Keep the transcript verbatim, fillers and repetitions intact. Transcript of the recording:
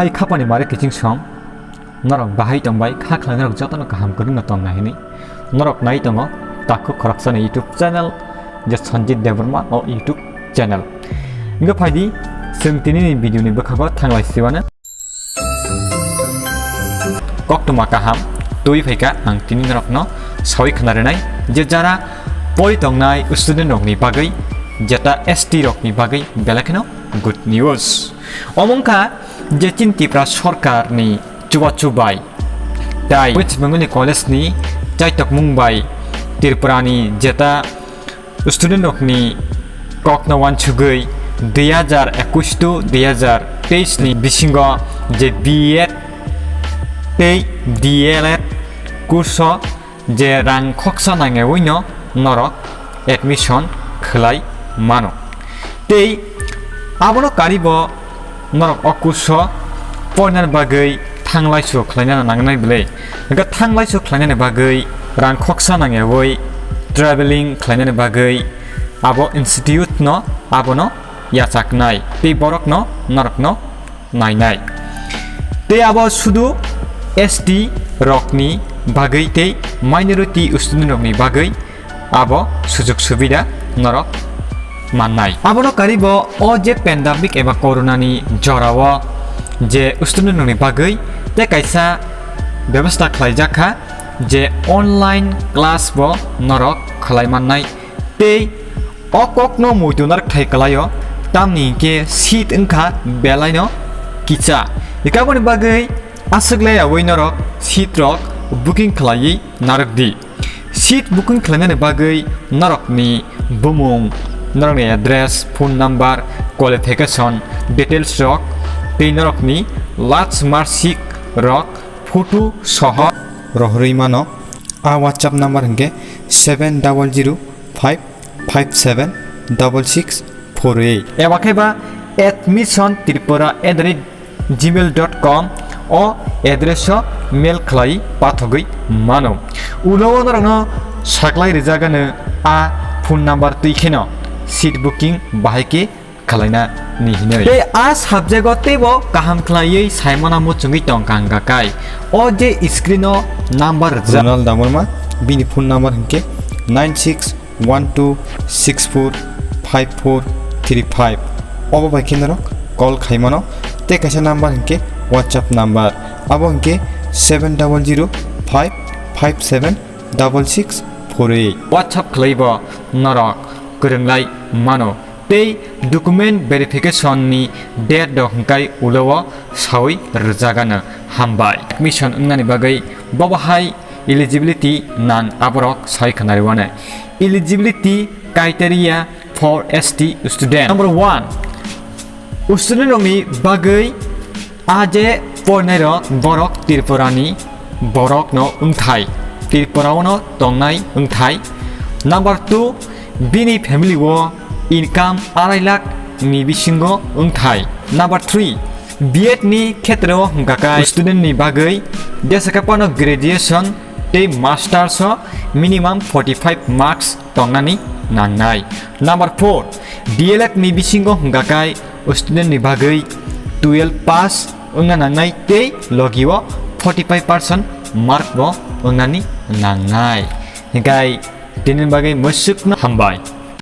Ai khapani mare kiching song, norok bahai tongbai, kha khlai norok jotono kaham kwrwngno tongna hinwi norok nai tongo takhuk khoroksani YouTube channel, je Sanjit Debbarma o YouTube channel. Wngkha phaidi, chwng tinini video ni bwkhago thanglai siwano. Koktwma kaham twi phaikha, ang tini norokno sawi khna rwnai je jara poi tongnai student rokni bagwi, jeta S T rokni bagwi belai kheno good news. Omo wngkha je chini Tripura sorkarni chubachu bai tai West Bengal ni college ni chaitokmung bai Tripura ni jeta student rokni kokno wansugwi dui hazar ekush to dui hazar teis ni bisingo je B Ed tei D L Ed course o je rang khoksa nangewino norok admission khlai mano. Tei abono karibo norok o course o porinani bagwi thanglaisu khlainani nangnai bwle. Hwnkhe thanglaisu khlainani bagwi rang khoksa nangewi traveling khlainani bagwi abo institute no abono yachaknai tei borokno norokno nainai. Tei abo sudu S T rokni bagwi tei minority student rokni bagwi abo sujug subida norok mannai. Abono karibo o je pandemic eba corona ni jorao je student rokni bagwi tei kaisa bebostha khlaijak kha je online class bo norok khlai mannai. Tei o kokno muitu narwk thai kwlaio, tamni hinkhe seat wngkha belaino kisa. Hwnkhe aboni bagwi aswk laiyawi norok seat rok booking khlaiwi narwk di. Seat booking khlainani bagwi norokni bumung, norokni address, phone number, qualification details rok tei norokni last marksheet rok photo soho rohorwi mano. A WhatsApp number hinkhe seven double zero five five seven double six four eight. Eba khe ba admission tripura at the rate gmail dot com o address o mail khlai pathogwi mano. Ulo o norokno saklai rwjagano a phone number twi kheno seat booking bahai khe khlaina ni hinwi. Tei a subject o teibo kaham khlaiwi saimana muchungwi tongkha hwnkha kai o je screen o number rwjak. Ronald Dangmarma, bini phone number hinkhe nine six one two six four five four three five. Obo bai khe norok call khaimano. Tei kaisa number hinkhe WhatsApp number, abo hinkhe seven double zero five five seven double six four eight. WhatsApp khlaibo norok kwrwnglai mano. Tei document verification ni date rok hwnkhe ulo o sawi rwjagano. Hambai. Admission wngnani bagwi bobo hai eligibility nang aborok sai khwnariwanai. Eligibility criteria for S T student. Number one, student rokni bagwi a je pornai rok borok Tripura ni borok no wngthai, Tripura o no tongnai wngthai. Number two, bini family o income arai lakh ni bisingo wngthai. Number three, B Ed ni khetreo hwnkha khe student ni bagwi jesa khe phano graduation tei masters o minimum forty five marks tongnani nangnai. Number four, D L Ed ni bisingo hwnkha khe student ni bagwi twelve pass wngna nangnai tei logi o forty five percent mark bo wngnani nangnai. Hinkhe tini bagwi mwswkno hambai.